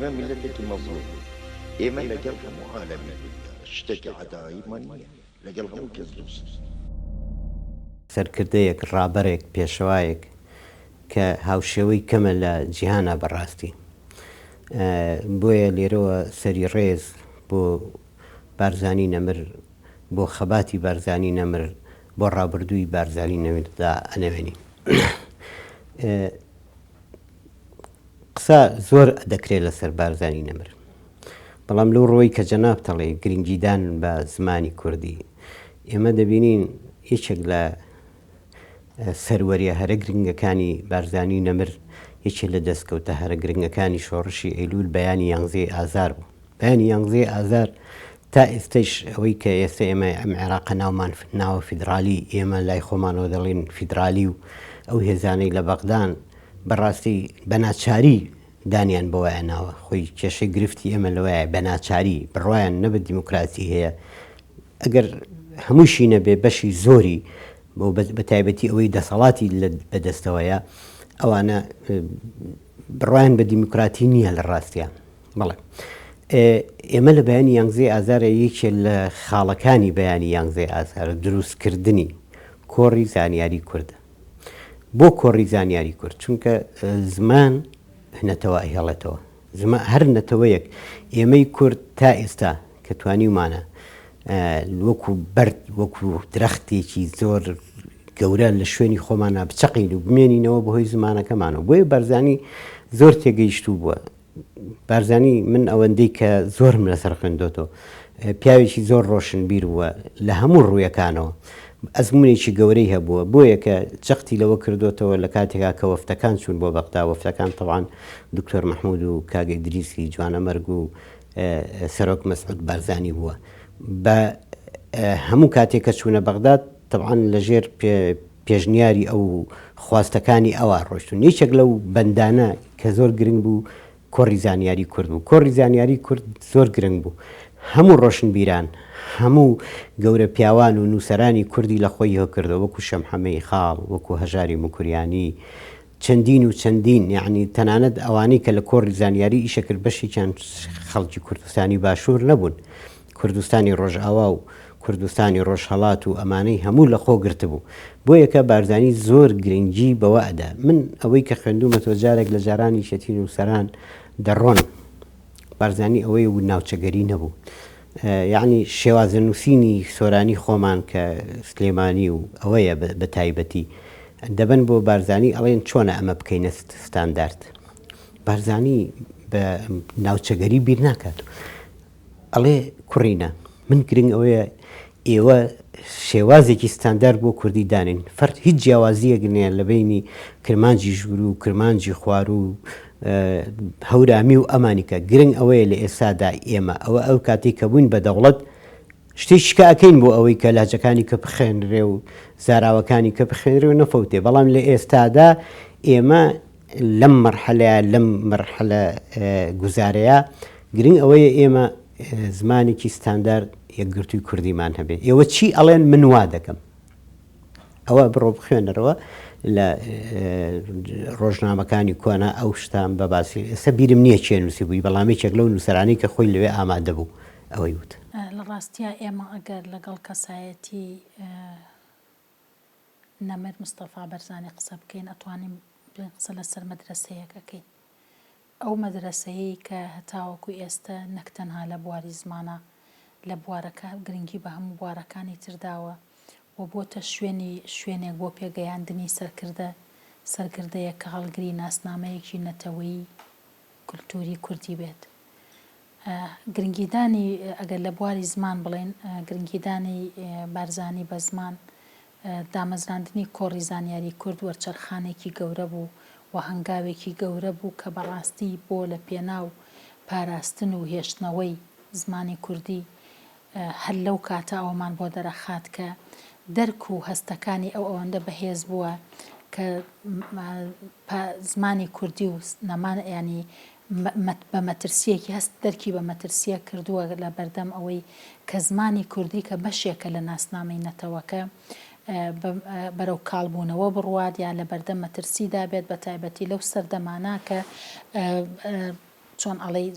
ئێمە میللەتێکی مەزڵومین. ئێمە لەگەڵ هەموو عالەمی دونیا شتێکی عەداییمان نییە. لەگەڵ هەموو کەس دۆستین. سەرکردەیەک، ڕابەرێک، پێشەوایەک کە هاوشێوەی کەمە لە جیهانا بەڕاستی. بۆیە لێرەوە سەری ڕێز بۆ بارزانی نەمر، بۆ خەباتی بارزانی نەمر، بۆ ڕابردووی بارزانی نەمر دا ئەنەوێنین. قسە زۆر دەکرێت لەسەر بارزانی نەمر، بەڵام لەو ڕووەی کە جەنابت ئەڵێی گرنگیدان بە زمانی کوردی، ئێمە دەبینین یەکێک لە سەروەریە هەرە گرنگەکانی بارزانی نەمر، یەکێ لە دەستکەوتە هەرە گرنگەکانی شۆڕشی ئەیلوول بەیانی یانزەی ئازار بوو. بەیانی یانزەی ئازار تا ئێستەیش ئەوەی کە ئێستە ئێمە ئەم عێراقە ناومان ناوە فیدرالی، ئێمە لای خۆمانەوە دەڵێین فیدرالی و ئەو هێزانەی لە بەغدان بەڕاستی بە ناچاری دانیان بەوەیا ناوە، خۆی کێشەی گرفتی ئێمە لەوەیە بە ناچاری بڕوایان نە بە دیموکراسی هەیە ئەگەر هەمووشی نەبێ بەشی زۆری بۆ بە تایبەتی ئەوەی دەسەڵاتی بەدەستەوەیە ئەوانە بڕوایان بە دیموکراتی نییە لە ڕاستیان. بەڵێ ئێمە لە بەیانی یانزەی ئازارە یەکێ لە خاڵەکانی بەیانی یانزەی ئازار دروستکردنی کۆڕی زانیاری کوردە. بۆ کۆڕی زانیاری کورد؟ چونکە زمان نەتەوە ئەهێڵێتەوە. زمان هەر نەتەوەیەک ئێمەی کورد تا ئێستا کە توانیومانە وەکو بەرد وەکو درەختێکی زۆر گەورە لە شوێنی خۆمانە بچەقین و بمێنینەوە بەهۆی زمانەکەمانەوە بۆیە بارزانی زۆر تێگەیشتوو بووە بارزانی من ئەوەندەی کە زۆرم لەسەر خوێندۆتەوە پیاوێکی زۆر ڕۆشنبیر بووە لە هەموو ڕوویەکانەوە ئەزمونێکی گەورەی هەبووە بۆیە کە جەختی لەوە کردوتەوە لە کاتێکا کە وەفتەکان چوون بۆ بەغدا وەفتەکان تەوان دکتۆر مححمود و کاک ئیدریسی جوانەمەرگ و سەرۆک مەسعود بارزانی بووە بە هەموو کاتێک کە چوونە بەغداد تەوان لەژێر پێشنیاری ئەو خواستەکانی ئەوا ڕۆشتوون. یەکێک لەو بەندانە کە زۆر گرنگ بوو کۆڕی زانیاری کورد بوو. کۆڕی زانیاری کورد زۆر گرنگ بوو. هەموو ڕۆشنبیران، هەموو گەورە پیاوان و نووسەرانی کوردی لە خۆی هۆکردەوە وەکوو شەمحەمەی خاڵ، وەکوو هەژاری موکریانی، چەندین و چەندین یەعنی تەنانەت ئەوانەی کە لە کۆڕی زانیاری ئیشە کرد بەشێکیان خەڵکی کوردستانی باشوور نەبوون کوردستانی ڕۆژئاوا و کوردستانی ڕۆژهەڵات و ئەمانەی هەموو لە خۆ گرتبوو بۆیەکە بارزانی زۆر گرنگی بەوە ئەدا من ئەوەی کە خوێندوومەتەوە جارێک لە جاران یەکێتی نووسەران دەڕۆن بارزانی ئەوەی و ناوچەگەری نەبوو یەعنی شێوازە نووسینی سۆرانی خۆمان کە سلێمانی و ئەوەیە بە تایبەتی دەبەن بۆ بارزانی ئەڵێن چۆنە ئەمە بکەینە ستاندارد بارزانی بە ناوچەگەری بیر ناکات ئەڵێ کوڕینە من گرنگ ئەوەیە ئێوە شێوازێکی ستاندارد بۆ کوردی دانێن فەرق هیچ جیاوازیەک نیە لە بەینی کرمانجی ژوورو و کرمانجی خوارو و هەورامی و ئەمانیکە گرنگ ئەوەیە لە ئێستادا ئێمە ئەوە ئەو کاتێک کە بووین بە دەوڵەت شتێکی کە ئەکەین بۆ ئەوەی کە لەهجەکانی کە بخێنرێ و زاراوەکانی کە بخێنرێ و نەفەوتێ بەڵام لە ئێستادا ئێمە لەم مەرحەلەیە لەم مەرحەلە گوزارەیە گرنگ ئەوەیە ئێمە زمانێکی ستاندارد یەکگرتووی کوردیمان هەبێ ئێوە چی ئەڵێن من وا دەکەم ئەوە بڕۆ بخوێنەرەوە لە ڕۆژنامەکانی کۆنا ئەو شتان بە باسی ئێستا بیرم نییە کێ نووسی بووی بەڵام یەکێک لەو نووسەرانەی کە خۆی لەوێ ئامادە بوو ئەوەی وت. لە ڕاستیا ئێمە ئەگەر لەگەڵ کەسایەتی نەمر مستەفا بەرزانی قسە بکەین ئەتوانین بڵێین قسە لەسەر مەدرەسەیەک ئەکەین ئەو مەدرەسەیەی کە هەتاوەکو ئێستە نەک تەنها لە بواری زمانا لە بوارەکە گرنگی بە هەموو بوارەکانی تر داوە و بۆتە شوێنی شوێنێک بۆ پێگەیاندنی سەرکردە سەرکردەیەک کە هەڵگری ناسنامەیەکی نەتەوەیی کولتووری کوردی بێت. گرنگیدانی ئەگەر لە بواری زمان بڵێین گرنگیدانی بارزانی بە زمان دامەزراندنی کۆڕی زانیاری کورد وەرچەرخانێکی گەورە بوو و هەنگاوێکی گەورە بوو کە بەڕاستی بۆ لە پێناو پاراستن و هێشتنەوەی زمانی کوردی هەر لەو کاتە ئەوەمان بۆ دەرەخات کە دەرک و هەستەکانی ئەو ئەوەندە بەهێز بووە کە زمانی کوردی و نەمان یانی بە مەترسییەکی هەست دەرکی بە مەترسییەک کردووە لە بەردەم ئەوەی کە زمانی کوردی کە بەشێکە لە ناسنامەی نەتەوەکە بەرەو کاڵبوونەوە بڕوات یا لە بەردەم مەترسیدا بێت بە تایبەتی لەو سەردەمانە کە. چۆن ئەڵێی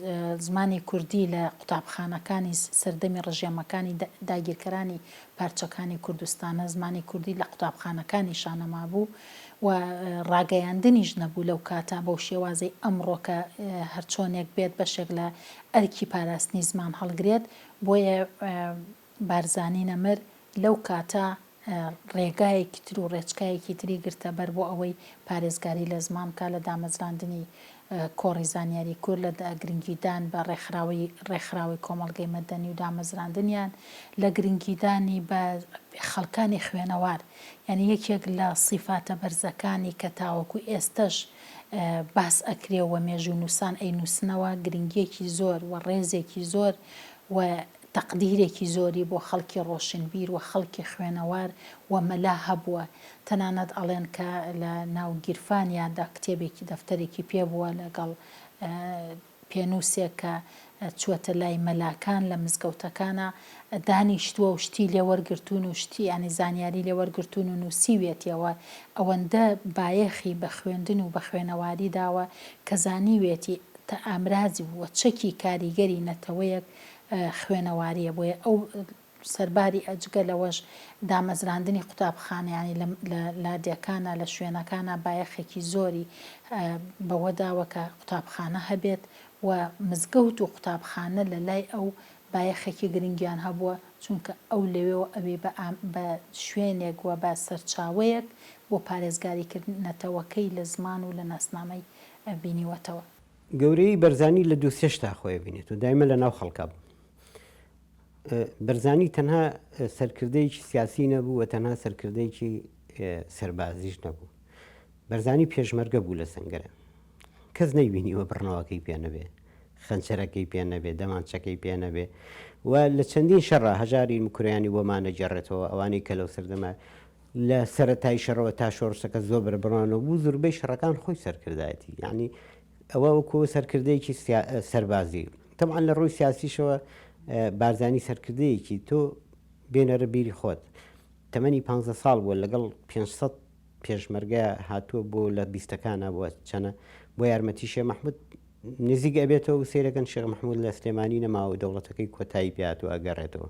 زمانی کوردی لە قوتابخانەکانی سەردەمی ڕژێمەکانی داگیرکەرانی پارچەکانی کوردستانە زمانی کوردی لە قوتابخانەکانیشا نەمابوو و ڕاگەیاندنیش نەبوو لەو کاتە بەو شێوازەی ئەمڕۆ کە هەرچۆنێک بێت بەشێک لە ئەرکی پاراستنی زمان هەڵگرێت بۆیە بارزانی نەمر لەو کاتە ڕێگایەکی تر و ڕێچکایەکی تری گرتە بەر بۆ ئەوەی پارێزگاری لە زمان بکات لە دامەزراندنی کۆڕی زانیاری کورد، لە گرنگیدان بە ڕێکخراوەی ڕێکخراوەی کۆمەڵگەی مەدەنی و دامەزراندنیان، لە گرنگیدانی بە خەڵکانی خوێنەوار. یانی یەکێک لە سیفاتە بەرزەکانی کە تاوەکو ئێستەش باس ئەکرێ و مێژوونووسان ئەینووسنەوە، گرنگییەکی زۆر و ڕێزێکی زۆر و تەقدیرێکی زۆری بۆ خەڵکی ڕۆشنبیر و خەڵکی خوێنەوار و مەلا هەبووە، تەنانەت ئەڵێن کە لە ناو گیرفانیاندا کتێبێکی دەفتەرێکی پێ بووە لەگەڵ پێنووسێک کە چووەتە لای مەلاکان لە مزگەوتەکانا دانیشتووە و شتی لێ وەرگرتوون و شتی یانی زانیاری لێ وەرگرتوون و نووسیویەتیەوە، ئەوەندە بایەخی بە خوێندن و بە خوێنەواری داوە کە زانیویەتی تە ئامرازی و چەکی کاریگەری نەتەوەیەک خوێنەواریە بۆیە ئەو سەرباری جگە لەوەش دامەزراندنی قوتابخانە یانی لە لادێکانا لە شوێنەکانا بایەخێکی زۆری بەوە داوە کە قوتابخانە هەبێت و مزگەوت و قوتابخانە لە لای ئەو بایەخێکی گرنگیان هەبووە چونکە ئەو لەوێوە ئەوی بە شوێنێک و بە سەرچاوەیەک بۆ پارێزگاری کردن نەتەوەکەی لە زمان و لە ناسنامەی بینیوەتەوە. گەورەیی بەرزانی لە دوو سێ شتا خۆی ئەبینێت و دایمە لە ناو خەڵکا بوو. بەرزانی تەنها سەرکردەیەکی سیاسی نەبوو و تەنها سەرکردەیەکی سەربازیش نەبوو. بەرزانی پێشمەرگە بوو لە سەنگەرە. کەس نەیبینیوە بڕنەوەکەی پێ نەبێ، خەنچەرەکەی پێ نەبێ، دەمانچەکەی پێ نەبێ و لە چەندین شەڕا هەژاری مکریانی بۆمان ئەگێڕێتەوە ئەوانەی کە لەو سەردەمە لە سەرەتای شەڕەوە تا شۆڕشەکە زۆر بەربڵاو بوو، زۆربەی شەڕەکان خۆی سەرکردایەتی. یەعنی ئەوە وەکو سەرکردەیەکی سەربازی. تەبعەن لە ڕووی سیاسیشەوە بارزانی سەرکردەیەکی تۆ بێنەرە بیری خۆت. تەمەنی پانزە ساڵ بووە لەگەڵ 500 پێشمەرگە هاتووە بۆ لە بیستەکانە بووە چەنە بۆ یارمەتی شێخ مەحمود نزیک ئەبێتەوە و سەیرەکەن شێخ مەحمود لە سلێمانی نەماوە و دەوڵەتەکەی کۆتایی پێهاتووە ئەگەڕێتەوە.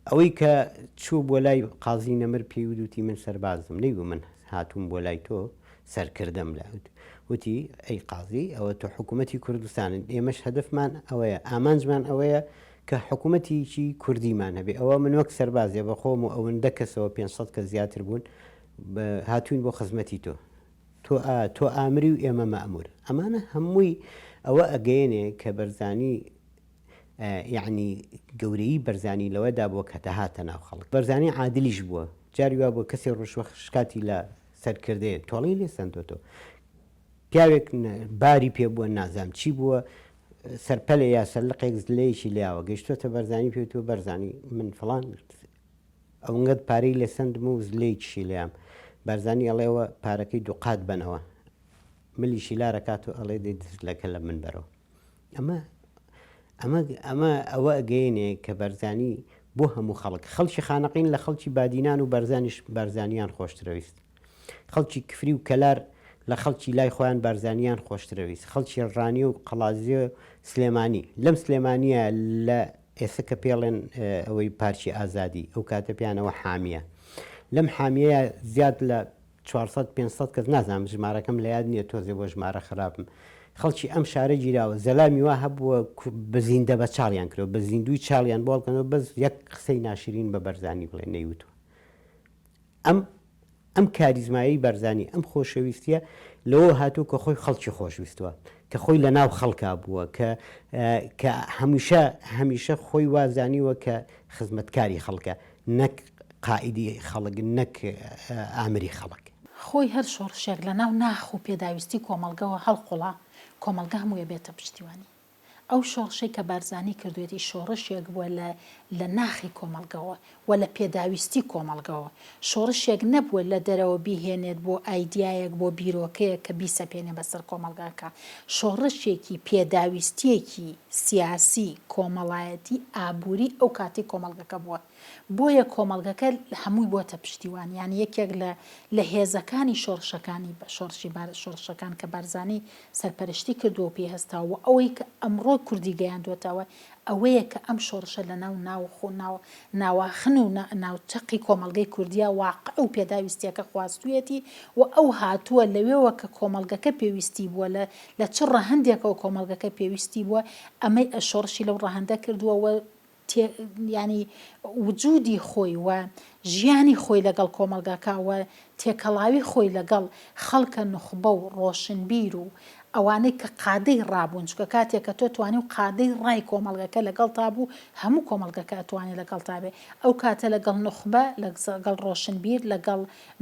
ئەوەی کە چوو بۆ لای قازی نەمر پێی وت وتی من سەربازم نەیگوت من هاتووم بۆ لای تۆ سەرکردەم لە وتی ئەی قازی ئەوە تۆ حکوومەتی کوردستانن ئێمەش هەدەفمان ئەوەیە ئامانجمان ئەوەیە کە حکوومەتێکی کوردیمان هەبێ ئەوە من وەک سەربازێ بە خۆم و ئەوەندە کەسەوە 500 کەس زیاتر بوون هاتوین بۆ خزمەتی تۆ تۆ تۆ ئامری و ئێمە مەئمور ئەمانە هەمووی ئەوە ئەگەیەنێ کە بەرزانی یەعنی گەورەیی بەرزانی لەوەدا بووە کە دەهاتە ناو خەڵک. بەرزانی عادلیش بووە، جاری وا بووە کەسێ ڕوشوە شکاتی لە سەرکردەیە تۆڵەی لێ سەندۆتەوە. پیاوێک باری پێ بووە نازانم چی بووە سەرپەلێ یا سەرلقێک زلەیەکی لێیاوە گەیشتۆتە بەرزانی پێی وتووە بەرزانی من فڵان ئەونگەت پارەی لێ سەندم و زلەیەکیشی لێیام. بارزانی ئەڵێ ئەوە پارەکەی دووقات بەنەوە. ملیشی لارەکات و ئەڵێ دەی زلەکە لە من بەرەوە. ئەمە ئەمە ئەمە ئەوە ئەگەیەنێ کە بەرزانی بۆ هەموو خەڵک خەڵکی خانەقین لە خەڵکی بادینان و بەرزانیش بارزانیان خۆشترەویست خەڵکی کفری و کەلار لە خەڵکی لای خۆیان بارزانیان خۆشترەویست خەڵکی ڕانیە و قەڵادزێ و سلێمانی لەم سلێمانیە لە ئێستا کە پێڵێن ئەوەی پارکی ئازادی ئەو کاتە پیانەوە حامیە لەم حامیەیە زیاد لە 400 500 کەس نازانم ژمارەکەم لە یاد نییە تۆزێ بۆ ژمارە خراپم خەڵکی ئەم شارە گیراوە زەلامی وا هەبووە بە زیندە بە چاڵیان کرەوە بە زیندووی چاڵیان بۆ هەڵکەنەوە بەس یەک قسەی ناشرین بە بەرزانی بڵێ نەیوتوە ئەم ئەم کاریزمایەی بەرزانی ئەم خۆشەویستیە لەوە هاتووە کە خۆی خەڵکی خۆشویستوە کە خۆی لە ناو خەڵکا بووە کە کە هەمیشە هەمیشە خۆی وازانیوە کە خزمەتکاری خەڵکە نەک قائیدی خەڵک نەک ئامری خەڵک. خۆی هەر شۆڕشێک لە ناو ناخ و پێداویستی کۆمەڵگەوە هەڵقوڵا، کۆمەڵگە هەمووی ئەبێتە پشتیوانی. ئەو شۆڕشەی کە بارزانی کردوویەتی شۆڕشێک بووە لە لە ناخی کۆمەڵگەوە و لە پێداویستی کۆمەڵگەوە. شۆڕشێک نەبووە لە دەرەوە بیهێنێت بۆ ئایدیایەک بۆ بیرۆکەیەک کە بیسەپێنێ بەسەر کۆمەڵگاکە. شۆڕشێکی پێداویستییەکی سیاسی، کۆمەڵایەتی، ئابووری ئەو کاتەی کۆمەڵگەکە بووە. بۆیە کۆمەڵگەکە هەمووی بۆتە پشتیوان یانی یەکێک لە لە هێزەکانی شۆڕشەکانی شۆڕشی بار شۆڕشەکان کە بارزانی سەرپەرشتی کردووە و پێی هەستاوە و ئەوەی کە ئەمڕۆ کوردی گەیاندووەتەوە ئەوەیە کە ئەم شۆڕشە لە ناو ناوخۆ ناو ناواخن و ناو چەقی کۆمەڵگەی کوردییا واقع و پێداویستییەکە خواستوویەتی و ئەو هاتووە لەوێوە کە کۆمەڵگەکە پێویستی بووە لە لە چ ڕەهەندێکەوە کۆمەڵگەکە پێویستی بووە ئەمەی شۆڕشی لەو ڕەهەندە کردووە و تێ یانی وجودی خۆی و ژیانی خۆی لەگەڵ کۆمەڵگاکە و تێکەڵاوی خۆی لەگەڵ خەڵکە نوخبە و ڕۆشنبیر و ئەوانەی کە قادەی ڕا بوون چونکە کاتێک کە تۆ توانی و قادەی ڕای کۆمەڵگەکە لەگەڵتا بوو هەموو کۆمەڵگەکە ئەتوانێ لەگەڵتا بێ ئەو کاتە لەگەڵ نوخبە لەگەڵ ڕۆشنبیر لەگەڵ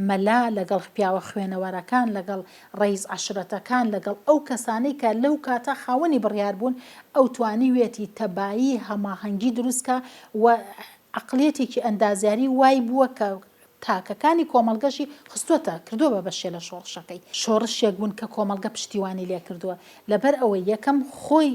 مەلا لەگەڵ پیاوە خوێنەوارەکان لەگەڵ ڕەیس عەشرەتەکان لەگەڵ ئەو کەسانەی کە لەو کاتە خاوەنی بڕیار بوون، ئەو توانیویەتی تەبایی هەماهەنگی دروست کا و عەقڵیەتێکی ئەندازیاری وای بووە کە تاکەکانی کۆمەڵگەشی خستووەتە کردووە بە بەشێ لە شۆڕشەکەی. شۆڕشێک بوون کە کۆمەڵگە پشتیوانی لێ کردووە لەبەر ئەوەی یەکەم خۆی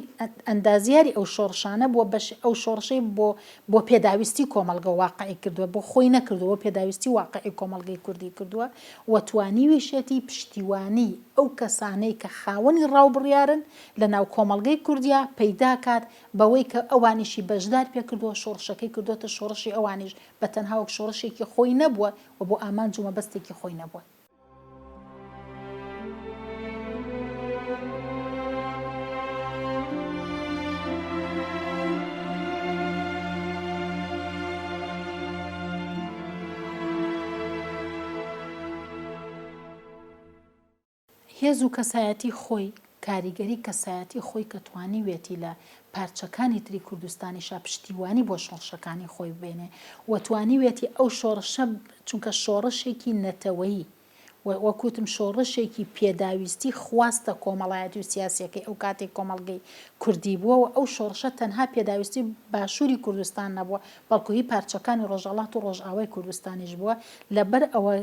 ئەندازیاری ئەو شۆڕشانە بووە بەش ئەو شۆڕشەی بۆ بۆ پێداویستی کۆمەڵگە واقعی کردووە بۆ خۆی نەکردووە بۆ پێداویستی واقعی کۆمەڵگەی کوردی کردووە و توانیویشێتی پشتیوانی ئەو کەسانەی کە خاوەنی ڕا و بڕیارن لە ناو کۆمەڵگەی کوردیا پەیدا کات بەوەی کە ئەوانیشی بەشدار پێ کردووە شۆڕشەکەی کردۆتە شۆڕشی ئەوانیش بە تەنها وەک شۆڕشێکی خۆی نەبووە و بۆ ئامانج و مەبەستێکی خۆی نەبووە. هێز و کەسایەتی خۆی، کاریگەری کەسایەتی خۆی کە توانیویەتی لە پارچەکانی تری کوردستانیشا پشتیوانی بۆ شۆڕشەکانی خۆی ببێنێ و توانیویەتی ئەو شۆڕشە چونکە شۆڕشێکی نەتەوەیی و وەک وتم شۆڕشێکی پێداویستی خواستە کۆمەڵایەتی و سیاسیەکەی ئەو کاتەی کۆمەڵگەی کوردی بووە و ئەو شۆڕشە تەنها پێداویستی باشووری کوردستان نەبووە بەڵکو هی پارچەکانی ڕۆژهەڵات و ڕۆژئاوای کوردستانیش بووە لەبەر ئەوە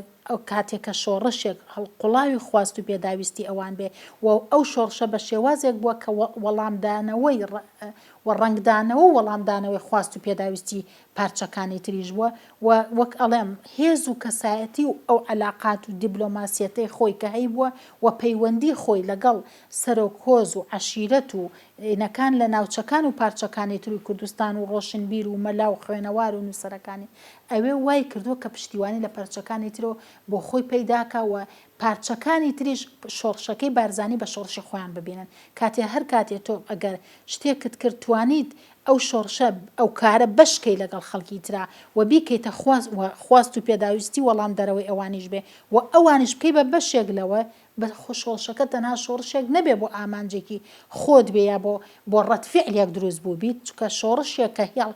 کاتێک کە شۆڕشێک هەڵقوڵاوی خواست و پێداویستی ئەوان بێ و ئەو شۆڕشە بە شێوازێک بووە کە وەڵامدانەوەی و ڕەنگدانەوە و وەڵامدانەوەی خواست و پێداویستی پارچەکانی تریش بووە و وەک ئەڵێم هێز و کەسایەتی و ئەو عەلاقات و دیبلۆماسیەتەی خۆی کە هەیبووە و پەیوەندی خۆی لەگەڵ سەرۆک هۆز و عەشیرەت و ینەکان لە ناوچەکان و پارچەکانی تری کوردستان و ڕۆشنبیر و مەلا و خوێنەوار و نووسەرەکانی ئەوێ وای کردووە کە پشتیوانی لە پارچەکانی ترەوە بۆ خۆی پەیداکا و پارچەکانی تریش شۆڕشەکەی بارزانی بە شۆڕشی خۆیان ببینن کاتێ هەر کاتێ تۆ ئەگەر شتێکت کرد توانیت ئەو شۆڕشە ئەو کارە بەش کەی لەگەڵ خەڵکی ترا و بیکەیتە خواست و خواست و پێداویستی وەڵامدەرەوەی ئەوانیش بێ و ئەوانیش بکەی بە بەشێک لەوە بە خۆ شۆڕشەکە تەنها شۆڕشێک نەبێ بۆ ئامانجێکی خۆت بێ یا بۆ بۆ ڕەد فیعلێک دروست بووبیت چونکە شۆڕشێک کە هێڵ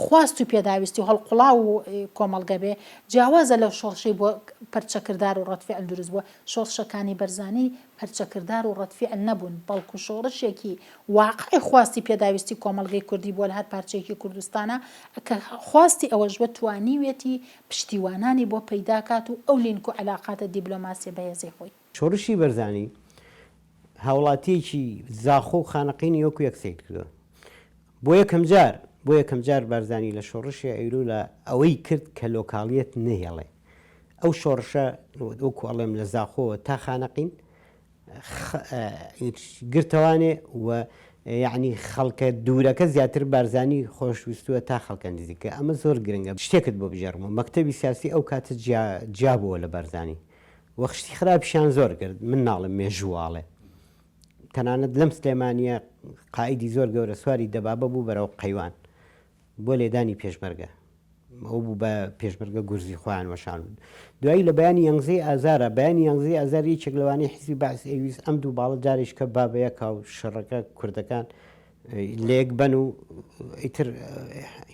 خواست و پێداویستی و هەڵقوڵاو و کۆمەڵگە بێ جیاوازە لەو شۆڕشەی بۆ پەرچەکردار و ڕەد فیعل دروست بووە شۆڕشەکانی بەرزانی پەرچەکردار و ڕەد فیعل نەبوون بەڵکو شۆڕشێکی واقعی خواستی پێداویستی کۆمەڵگەی کوردی بووە لە هەر پارچەیەکی کوردستانا کە خواستی ئەوەش بووە توانیویەتی پشتیوانانی بۆ پەیدا کات و ئەو لینک و عەلاقاتە دیبلۆماسیە بەهێزەی خۆی. شۆڕشی بەرزانی هاوڵاتیەکی زاخۆ و خانەقینی وەکو یەک سەیر کردوە. بۆ یەکەمجار بۆ یەکەمجار بارزانی لە شۆڕشی ئەیلولا ئەوەی کرد کە لۆکاڵیەت نەهێڵێ. ئەو شۆڕشە وەکو ئەڵێم لە زاخۆوە تا خانەقین گرتەوانێ و یەعنی خەڵکە دوورەکە زیاتر بارزانی خۆشویستووە تا خەڵکە نزیکە ئەمە زۆر گرنگە شتێکت بۆ بگێڕمەوە مەکتەبی سیاسی ئەو کاتە جیا جیا بووە لە بارزانی و شتی خراپیشیان زۆر کرد من ناڵێم مێژوو ئاڵێ تەنانەت لەم سلێمانیە قائیدی زۆر گەورە سواری دەبابە بوو بەرەو قەیوان بۆ لێدانی پێشمەرگە ئەو بوو بە پێشمەرگە گورزی خۆیان وەشان دوایی لە بەیانی یانزەی ئازارە بەیانی یانزەی ئازار یەکێک لەوانەی حیزبی بەعس ئەیویست ئەم دوو باڵە جارێکە با بە یەکا و شەڕەکە کوردەکان لەیەک بەن و ئیتر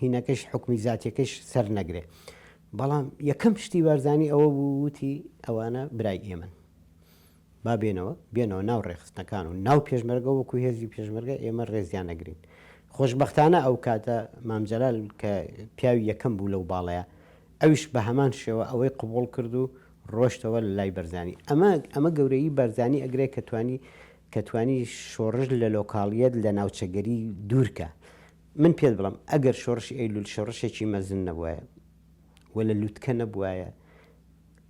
هینەکەش حکومی زاتیەکەش سەر نەگرێ بەڵام یەکەم شتی بارزانی ئەوە بوو وتی ئەوانە برای ئێمەن با بێنەوە، بێنەوە ناو ڕێکخستنەکان و ناو پێشمەرگە وەکو هێزی پێشمەرگە ئێمە ڕێزیان ئەگرین. خۆشبەختانە ئەو کاتە مام جەلال کە پیاوی یەکەم بوو لەو باڵەیا ئەویش بە هەمان شێوە ئەوەی قبوڵ کرد و ڕۆشتەوە لە لای بەرزانی. ئەمە ئەمە گەورەیی بارزانی ئەگرێ کە توانی کە توانی شۆڕش لە لۆکاڵیەت لە ناوچەگەری دوور کا. من پێت بڵێم ئەگەر شۆڕشی ئەیلول شۆڕشێکی مەزن نەبوایە. و لە لوتکە نەبوایە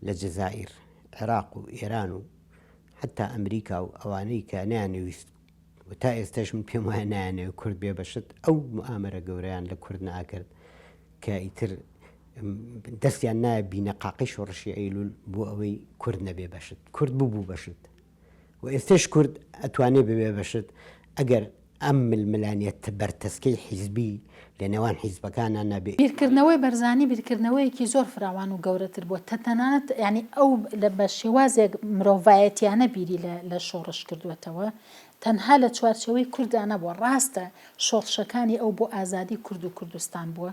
لە جەزائیر، عێراق و ئێران و حەتا ئەمریکا و ئەوانەی کە نەیانەویست و تا ئێستاش من پێم وایە نایانەوێت کورد بێ بە شت، ئەو موئامەرە گەورەیان لە کورد نەئەکرد کە ئیتر دەستیان نایە بینەقاقەی شۆڕشی ئەیلول بۆ ئەوەی کورد نەبێ بە شت. کورد ببوو بە شت و ئێستەش کورد ئەتوانێ ببێ بە شت ئەگەر ئەم ململانێ بەرتەسکەی حیزبی لە نێوان حیزبەکانا نەبێ. بیرکردنەوەی بەرزانی بیرکردنەوەیەکی زۆر فراوان و گەورەتر بووە تە تەنانەت یانی ئەو لە بە شێوازێک مرۆڤایەتیانە بیری لە لە شۆڕش کردووەتەوە تەنها لە چوارچێوەی کوردا نەبووە ڕاستە شۆڕشەکانی ئەو بۆ ئازادی کورد و کوردستان بووە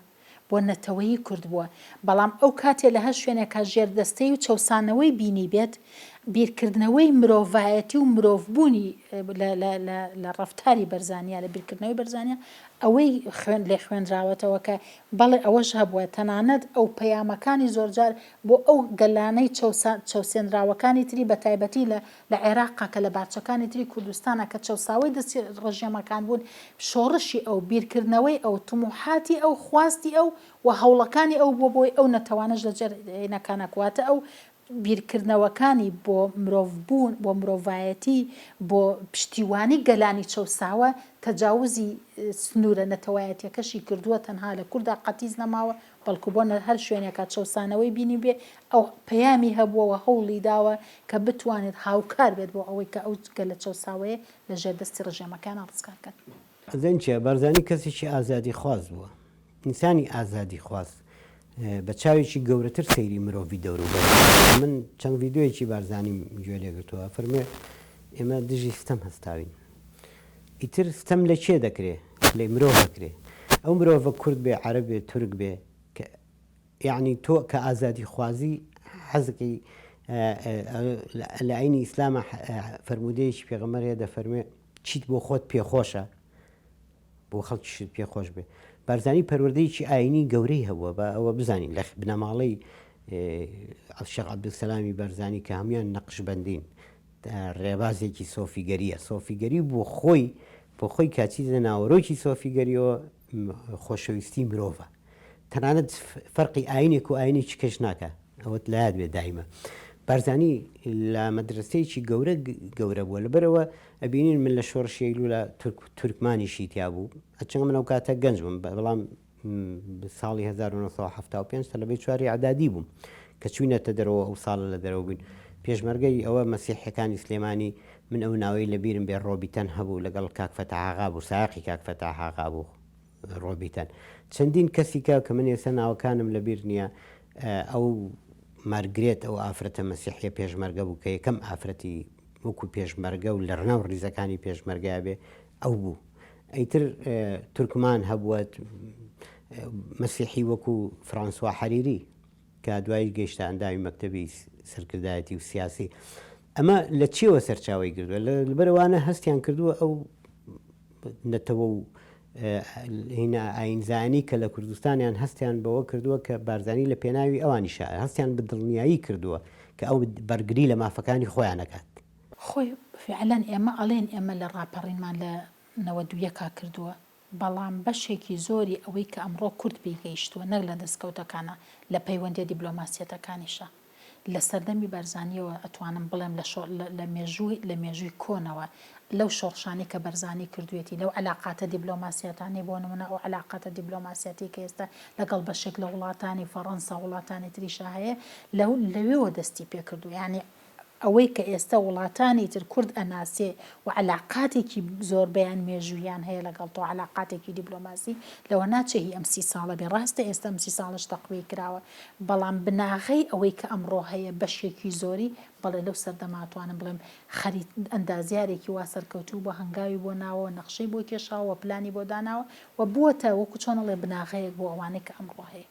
بۆ نەتەوەی کورد بووە، بەڵام ئەو کاتێ لە هەر شوێنێکا ژێردەستەی و چەوسانەوەی بینیبێت، بیرکردنەوەی مرۆڤایەتی و مرۆڤبوونی لە لە لە لە ڕەفتاری بەرزانیا، لە بیرکردنەوەی بەرزانیا ئەوەی خوێن لێ خوێنراوەتەوە کە بەڵێ ئەوەش هەبووە، تەنانەت ئەو پەیامەکانی زۆرجار بۆ ئەو گەلانەی چەوسا چەوسێنراوەکانی تری بەتایبەتی لە لە عێراقا کە لە بارچەکانی تری کوردستانا کە چەوساوەی دەستی ڕژێمەکان بوون، شۆڕشی ئەو، بیرکردنەوەی ئەو، تموحاتی ئەو، خواستی ئەو و هەوڵەکانی ئەو بووە بۆی ئەو نەتەوانەش لە ژێر هینەکانا واتە ئەو بیرکردنەوەکانی بۆ مرۆڤ بوون، بۆ مرۆڤایەتی، بۆ پشتیوانی گەلانی چەوساوە تەجاوزی سنوورە نەتەوایەتیەکەشی کردووە تەنها لە کوردا قەتیس نەماوە بەڵکو بۆ هەر شوێنێکا چەوسانەوەی بینیبێ ئەو پەیامی هەبووە و هەوڵی داوە کە بتوانێت هاوکار بێت بۆ ئەوەی کە ئەو گەلە چەوساوەیە لە ژێر دەستی ڕژێمەکانا ڕزگار کەن. ئەزانی چیە، بارزانی کەسێکی ئازادیخواز بووە، ئینسانی ئازادیخواز بە چاوێکی گەورەتر سەیری مرۆڤی دەوروبەر دەکات. من چەند ڤیدیۆیەکی بارزانیم گوێ لێگرتووە، ئەفەرموێ ئێمە دژی ستەم هەستاوین. ئیتر ستەم لە کێ دەکرێ؟ لە مرۆڤ ئەکرێ. ئەو مرۆڤە کورد بێ، عەرەب بێ، تورک بێ، کە یەعنی تۆ کە ئازادیخوازی حەزەکەی لە ئاینی ئیسلامە فەرموودەیەکی پێغەمبەر هەیە دەفەرموێ چیت بۆ خۆت پێخۆشە بۆ خەڵکیشت پێخۆش بێ. بارزانی پەروەردەیەکی ئاینی گەورەی هەبووە بە ئەوە بزانین لە بنەماڵەی شێخ عەبدولسەلامی بارزانی کە هەموویان نەقشبەندین ڕێبازێکی سۆفیگەرییە. سۆفیگەری بۆ خۆی بۆ خۆی کە چیتە ناوەرۆکی سۆفیگەریەوە خۆشەویستی مرۆڤە. تەنانەت فەرقی ئاینێک و ئاینێکی کەش ناکا. ئەوەت لایات بێ دایمە. بارزانی لە مەدرەسەیەکی گەورە گەورە بووە. لەبەرئەوە ئەبینین من لە شۆڕشی ئەیلولا تورک تورکمانیشی تیا بوو. هەرچەندە من ئەو کاتە گەنج بووم بەڵام ساڵی 1975 تەلەبەی چواری ئەعدادی بووم کە چوینەتە دەرەوە ئەو ساڵە لە دەرەوە بووین پێشمەرگەی ئەوە مەسیحەکانی سلێمانی من ئەو ناوەی لە بیرم بێ ڕۆبیتەن هەبوو لەگەڵ کاک فەتاحاغا بوو سایەقی کاک فەتاحاغا بوو ڕۆبیتەن چەندین کەسی کە کە من ئێستا ناوەکانم لە بیر نییە ئەو مارگرێت ئەو ئافرەتە مەسیحیە پێشمەرگە بوو کە یەکەم ئافرەتی وەکو پێشمەرگە و لە ڕناو ڕیزەکانی پێشمەرگە بێ ئەو بوو ئیتر تورکمان هەبووە مەسیحی وەکو فرانسوا حەریری کە دوایی گەیشتە ئەندامی مەکتەبی سەرکردایەتی و سیاسی ئەمە لە چیەوە سەرچاوی گردووە لەبەرەوانە هەستیان کردووە ئەو نەتەوە و هینا ئاینزانی کە لە کوردستانیان هەستیان بەوە کردووە کە بارزانی لە پێناوی ئەوانیشە هەستیان بە دڵنیایی کردووە کە ئەو بەرگری لە مافەکانی خۆیان ئەکات. خۆی فیعلەن ئێمە ئەڵێین ئێمە لە ڕاپەڕینمان لە 91 کا کردووە، بەڵام بەشێکی زۆری ئەوەی کە ئەمڕۆ کورد پێی گەیشتووە نەک لە دەستکەوتەکانا لە پەیوەندیە دیبلۆماسیەتەکانیشا لە سەردەمی بارزانیەوە ئەتوانم بڵێم لە شۆ لە مێژووی لە مێژووی کۆنەوە لەو شۆڕشانەی کە بەرزانی کردوویەتی لەو عەلاقاتە دیبلۆماسیاتانەی بۆ نموونە ئەو عەلاقاتە دیبلۆماسیاتەی کە ئێستا لەگەڵ بەشێک لە وڵاتانی فەڕەنسا وڵاتانی تریشا هەیە لەو لەوێوە دەستی پێکردووە یانی ئەوەی کە ئێستا وڵاتانی تر کورد ئەناسێ و عەلاقاتێکی زۆربەیان مێژووییان هەیە لەگەڵ تۆ عەلاقاتێکی دیبلۆماسی لەوە ناچێ هی ئەم سی ساڵە بێ ڕاستە ئێستا ئەم سی ساڵەش تەقویەی کراوە بەڵام بناغەی ئەوەی کە ئەمڕۆ هەیە بەشێکی زۆری بەڵێ لەو سەردەمە ئەتوانم بڵێم خەریت ئەندازیارێکی وا سەرکەوتوو بووە هەنگاوی بۆ ناوە و نەخشەی بۆ کێشاوە و پلانی بۆ داناوە و بووەتە وەکو چۆن ئەڵێ بناغەیەک بۆ ئەوانەی کە ئەمڕۆ هەیە.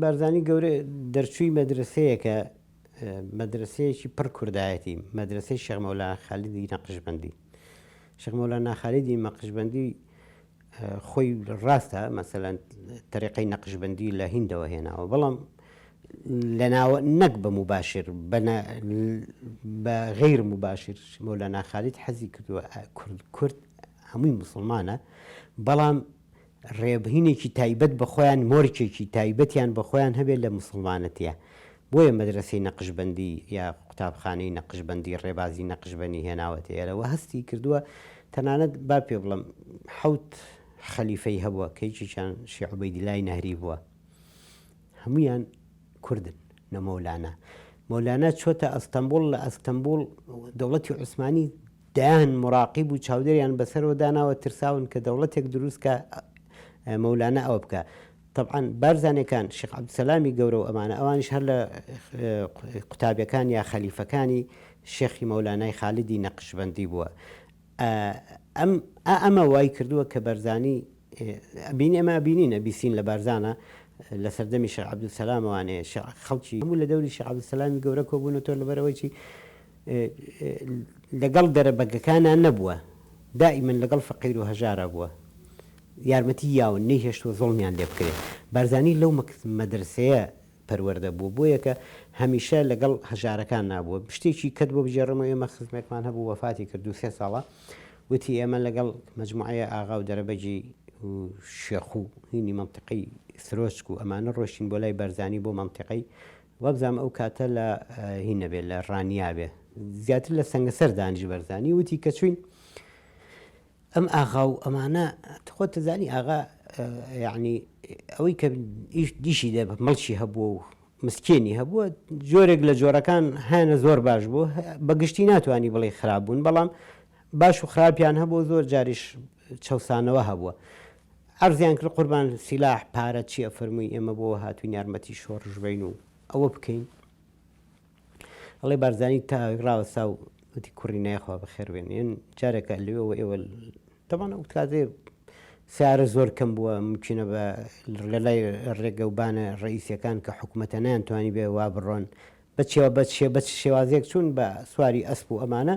بارزانی گەورە دەرچووی مەدرەسەیەکە، مەدرەسەیەکی پڕ کوردایەتی، مەدرەسەی شێخ مەولانا خالیدی نەقشبەندی. شێخ مەولانا خالیدی مەقشبەندی. خۆی ڕاستە مەسەلەن تەریقەی نەقشبەندی لە هیندەوە هێناوە بەڵام لە ناوە نەک بە موباشر بە غیر موباشر مۆلانا خالید حەزی کردووە کورد کورد هەمووی مسلمانە بەڵام ڕێبهینێکی تایبەت بە خۆیان مۆرکێکی تایبەتیان بە خۆیان هەبێت لە مسلمانەتە بۆیە مەدرەسەی نەقشبەندی یا قوتابخانەی نەقشبەندی ڕێبازی نەقشبەنی هێناوەتە ئێرە و هەستی کردووە تەنانەت با پێ بڵێم حەوت خەلیفەی هەبووە کە یەکێکیان شێخ عوبەیدیلای نەهری بووە هەموویان کوردن نە مەولانا مەولانا چۆتە ئەستەنبوڵ لە ئەستەنبوڵ دەوڵەتی عوسمانی دەیان مراقیب و چاودێریان بەسەرەوە داناوە ترساون کە دەوڵەتێک دروست کە مەولانا ئەوە بکە تەبعەن بارزانیەکان شێخ عەبدولسەلامی گەورە و ئەمانە ئەوانیش هەر لە قوتابیەکان یا خەلیفەکانی شێخی مەولانای خالیدی نەقشبەندی بووە ئەم ئەمە وای کردووە کە بەرزانی ئەبین ئێمە ئەبینین ئەبیسین لە بارزانە لە سەردەمی شێخ عەبدولسەلامەوانێ خەڵکی هەموو لە دەوری شێخ عەبدولسەلامی گەورە کۆبوونەتەوە لەبەرئەوەی چی لەگەڵ دەرەبەگەکانا نەبووە دائیمەن لەگەڵ فەقیر و هەژارا بووە یارمەتی یاون نەیهێشتووە زوڵمیان لێ بکرێ بارزانی لەو مەدرسەیە پەروەردە بووە بۆیە کە هەمیشە لەگەڵ هەژارەکان نابووە شتێکی کەت بۆ بگێڕمەوە ئێمە خزمێکمان هەبوو وەفاتی کرد دوو سێ ساڵە وتی ئێمە لەگەڵ مەجموعەیە ئاغا و دەرەبەگی و شێخ و هینی مەنتیقەی سرۆچک و ئەمانە ڕۆشتین بۆ لای بارزانی بۆ مەنتیقەی وابزانم ئەو کاتە لە هین نەبێ لە ڕانیا بێ زیاتر لە سەنگەسەر دانیش بەرزانی وتی کە چوین ئەم ئاغا و ئەمانە خۆت دەزانی ئاغا یعنی ئەوەی کە ئیش دیشی دە مەڵکی هەبووە و مسکێنی هەبووە جۆرێک لە جۆرەکان هەیانە زۆر باش بوو بە گشتی ناتوانانی بڵێ خراپ بوون بەڵام باش و خراپیان هەبوو زۆر جاریش چەسانەوە هەبووە عەرزیان کرد قوربان سیلاح پارە چیە فەرمووی ئێمە بۆ هاتوین یارمەتی شۆڕش بین و ئەوە بکەین ئەڵێ بارزانی تا ڕاوەستا و وتی کوڕی نایخوا بەخێر بێن یەن جارێکە لەوێەوە ئێوە تەبان ئەو کاتێ سیارە زۆر کەم بووە ممکنە بە لە لای ڕێگە و بانە ڕئیسیەکان کە حکوومەتە نەیانتوانی بێ وا بڕۆن بە چێوە بە چێ بە چ شێوازێک چوون بە سواری ئەسپ و ئەمانە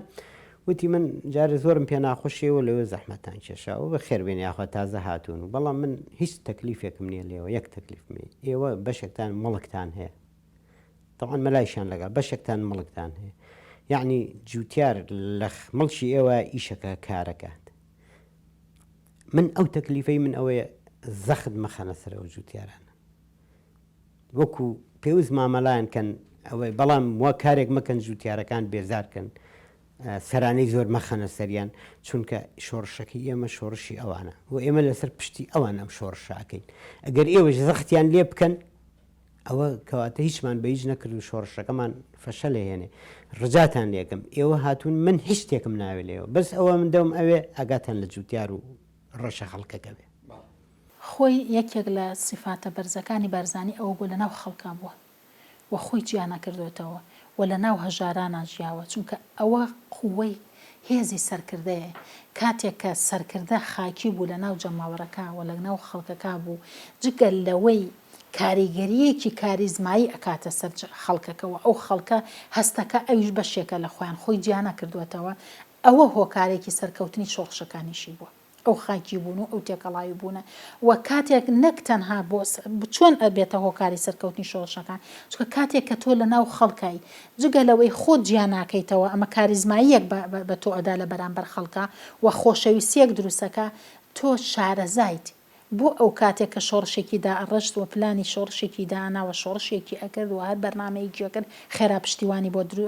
وتی من جارێ زۆرم پێ ناخۆشیە و لەوێ زەحمەتتان کێشاوە بە خێر بێن یاخوا تازە هاتوون و بەڵام من هیچ تەکلیفێکم نییە لێوە یەک تەکلیفم هەیە ئێوە بەشێکتان مڵکتان هەیە تەبعەن مەلایشیان لەگەڵ بەشێکتان مڵکتان هەیە یەعنی جوتیار لە مڵکی ئێوە ئیشەکە کارەکات من ئەو تەکلیفەی من ئەوەیە زەخت مەخەنە سەر ئەو جوتیارانە وەکو پێویست مامەلایان کەن ئەوەی بەڵام وا کارێک مەکەن جوتیارەکان بێزار کەن سەرانەی زۆر مەخەنە سەریان چونکە شۆڕشەکەی ئێمە شۆڕشی ئەوانە و ئێمە لەسەر پشتی ئەوان ئەم شۆڕشە ئەکەین ئەگەر ئێوەش زەختیان لێ بکەن ئەوە کەواتە هیچمان بە هیچ نەکرد و شۆڕشەکەمان فەشەل ئەهێنێ ڕجاتان لێکەم ئێوە هاتوون من هیچ شتێکم ناوێ لێوە بەس ئەوە من دەوم ئەوێ ئاگاتان لە جوتیار و ڕەشە خەڵکەکە بێ. خۆی یەکێک لە سیفاتە بەرزەکانی بارزانی ئەوە بووە لەناو خەڵکا بووە و خۆی جیا نەکردۆتەوە و لەناو هەژارانا ژیاوە چونکە ئەوە قوەی هێزی سەرکردەیە کاتێک کە سەرکردە خاکی بوو لەناو جەماوەرەکا و لەناو خەڵکەکا بوو جگە لەوەی کاریگەرییەکی کاریزمایی ئەکاتە سەر خەڵکەکە و ئەو خەڵکە هەستەکا ئەویش بەشێکە لە خۆیان خۆی جیا نەکردووەتەوە ئەوە هۆکارێکی سەرکەوتنی شۆڕشەکانیشی بووە ئەو خاکی بوون و ئەو تێکەڵاوی بوونە و کاتێک نەک تەنها بۆ چۆن ئەبێتە هۆکاری سەرکەوتنی شۆڕشەکان چونکە کاتێک کە تۆ لە ناو خەڵکای جگە لەوەی خۆت جیا ناکەیتەوە ئەمە کاریزماییەک بە تۆ ئەدا لە بەرامبەر خەڵکا و خۆشەویستیەک دروستەکا تۆ شارەزایت بۆ ئەو کاتێک کە شۆڕشێکی دائەڕشت و پلانی شۆڕشێکی دائەنا و شۆڕشێکی ئەکرد و هەر بەرنامەیەکی ئەکرد خێرا پشتیوانی بۆ درو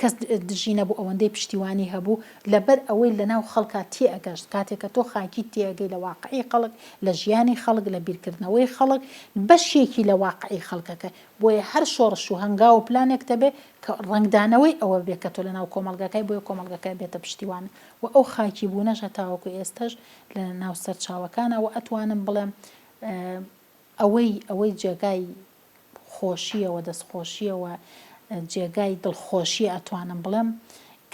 کەس دژی نەبوو ئەوەندەی پشتیوانی هەبوو لەبەر ئەوەی لەناو خەڵکا تێئەگەشت کاتێک کە تۆ خاکیت تێئەگەی لە واقعی خەڵک لە ژیانی خەڵک لە بیرکردنەوەی خەڵک بەشێکی لە واقعی خەڵکەکە بۆیە هەر شۆڕش و هەنگاو و پلانێکت هەبێ کە ڕەنگدانەوەی ئەوە بێ کە تۆ لەناو کۆمەڵگەکای بۆیە کۆمەڵگەکە ئەبێتە پشتیوانت و ئەو خاکی بوونەش هەتاوەکو ئێستەش لە ناو سەرچاوەکانە و ئەتوانم بڵێم ئەوەی ئەوەی جێگای خۆشیە و دەستخۆشیە و جێگای دڵخۆشیە ئەتوانم بڵێم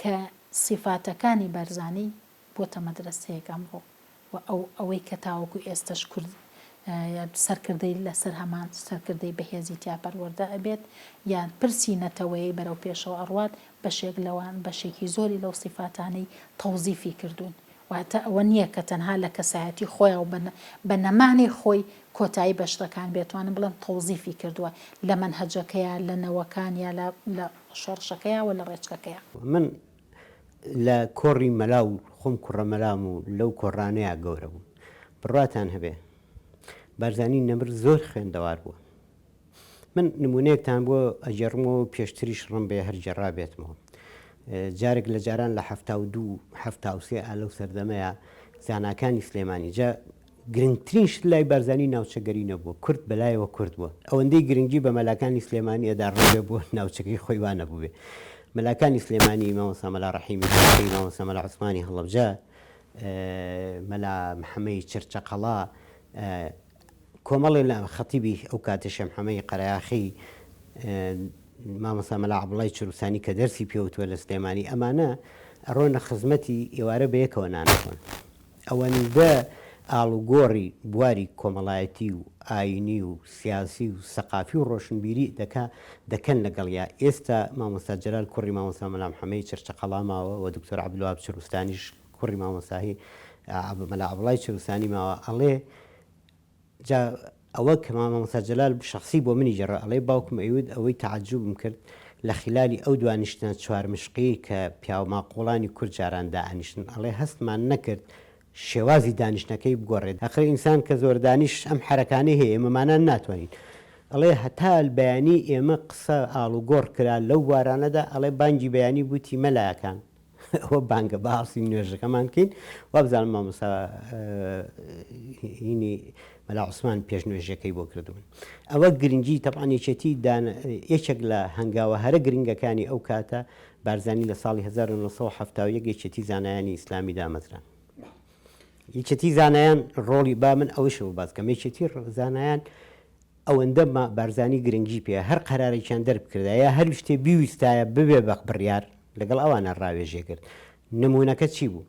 کە سیفاتەکانی بارزانی بۆتە مەدرەسەیەک ئەمڕۆ و ئەو ئەوەی کە تاوەکو ئێستەش کورد سەرکردەی لەسەر هەمان سەرکردەی بەهێزی تیا پەروەردە ئەبێت یان پرسی نەتەوەیی بەرەو پێشەوە ئەڕوات بەشێک لەوان بەشێکی زۆری لەو سیفاتانەی تەوزیفی کردوون. واتە ئەوە نییە کە تەنها لە کەسایەتی خۆیا و بە نەمانی خۆی کۆتایی بە شتەکان بێت، توانم بڵێم تەوزیفی کردووە لە مەنهەجەکەیا، لە نەوەکانیا، لە لە شۆڕشەکەیا و لە ڕێچکەکەیا. من لە کۆڕی مەلا و خۆم کوڕە مەلام و لەو کۆڕانەیا گەورە بووم. بڕواتان هەبێ بارزانی نەمر زۆر خوێندەوار بووە. من نموونەیەکتان بۆ ئەگێڕمەوە و پێشتریش ڕەنبێ هەر گێڕابێتمەوە. جارێک لە جاران لە 72 73 ئا لەو سەردەمەیا زاناکانی سلێمانی جا گرنگترین شت لای بارزانی ناوچەگەری نەبووە، کورد بەلایەوە کورد بووە. ئەوەندەی گرنگی بە مەلاکانی سلێمانی ئەدا ڕەنگە بۆ ناوچەکەی خۆی وا نەبووبێ. مەلاکانی سلێمانی، مامۆستا مەلا ڕەحیمی باقی، مامۆستا مەلا عوسمانی هەڵەبجە، مەلا محەمەی چرچەقەڵا، کۆمەڵێ لە خەتیبی ئەو کاتە شێخ محەمەی قەرەیاخی، مامۆستا مەلا عەبدوڵای چروسانی کە دەرسی پێ وتووە لە سلێمانی، ئەمانە ئەڕۆنە خزمەتی ئێوارە بەیەکەوە نان ئەخۆن. ئەوەندە ئاڵوگۆڕی بواری کۆمەڵایەتی و ئایینی و سیاسی و سەقافی و ڕۆشنبیری دەکا دەکەن لەگەڵیا. ئێستا مامۆستا جەلال کوڕی مامۆستا مەلا محەمەی چرچەقەڵا ماوە و دکتۆر عەبدولوەهاب چروستانیش کوڕی مامۆستاهی مەلا عەبدوڵای چروسانی ماوە ئەڵێ جا ئەوە کە مامۆستا جەلال شەخسی بۆ منی گێڕا ئەڵێ باوکم ئەیوت ئەوەی تەعەجوبم کرد لە خیلالی ئەو دوانیشتنە چوارمشقیەی کە پیاوماقوڵانی کورد جاران دائەنیشتن ئەڵێ هەستمان نەکرد شێوازی دانیشتنەکەی بگۆڕێت ئەخر ئینسان کە زۆر دانیشت ئەم حەرەکانەی هەیە ئێمەمانان ناتوانین ئەڵێ هەتا بەیانی ئێمە قسە ئاڵوگۆڕ کرا لەو بوارانەدا ئەڵێ بانگی بەیانی بوتی مەلایەکان ئەوە بانگە با هەڵسین نوێژەکەمان بکەین وابزانم مامۆستا هینی مەلا عوسمان پێش نوێژەکەی بۆ کردبوون ئەوە گرنگی تەبان یەکێتی دان یەکێک لە هەنگاوە هەرە گرنگەکانی ئەو کاتە بارزانی لە ساڵی 1970 یەکێتی زانایانی ئیسلامی دامەزران یەکێتی زانایان ڕۆڵی با من ئەوەشەوە باس کەم یەکێتی زانایان ئەوەندە بارزانی گرنگی پێ هەر قەرارێکیان دەربکردایە یا هەر شتێ بیویستایە ببێ بە بڕیار لەگەڵ ئەوانە ڕاوێژێ کرد. نموونەکە چی بوو؟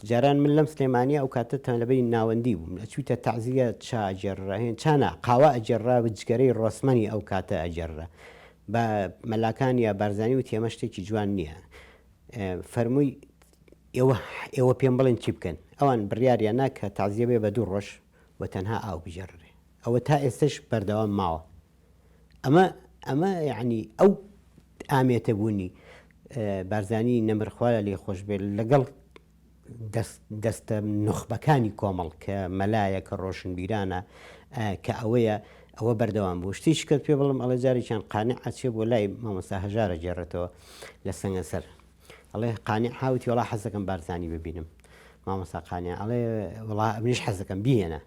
جاران من لەم سلێمانییە ئەو کاتە تەلەبەی ناوەندی بووم، ئەچوویتە تەعزیە چا ئەگێڕرا، هێن چا نا، قاوە ئەگێڕرا و جگەرەی ڕۆسمەنی ئەو کاتە ئەگێڕرا. بە مەلاکان یا بارزانی وتی ئەمە شتێکی جوان نییە. فەرمووی ئێوە ئێوە پێم بڵێن چی بکەن؟ ئەوان بڕیاریان نا کە تەعزیە بێ بە دوو ڕۆژ و تەنها ئاو بگێڕرێ. ئەوە تا ئێستەش بەردەوام ماوە. ئەمە ئەمە یەعنی ئەو ئامێتە بوونی بارزانی نەمر خوا لێ خۆش بێت لەگەڵ دەستە نوخبەکانی کۆمەڵ کە مەلایە کە ڕۆشنبیرانە کە ئەوەیە ئەوە بەردەوام بوو شتیش کرد پێ بڵم ئەڵێ جارێکیان قانع ئەچێ بۆ لای مامۆستا هەژارە گێڕێتەوە لە سەنگەسەر ئەڵێ قانع ها وتی وەڵا حەزەکەم بارزانی ببینم مامۆستا قانع ئەڵێ وەڵا ئەمنیش حەزەکەم بیهێنە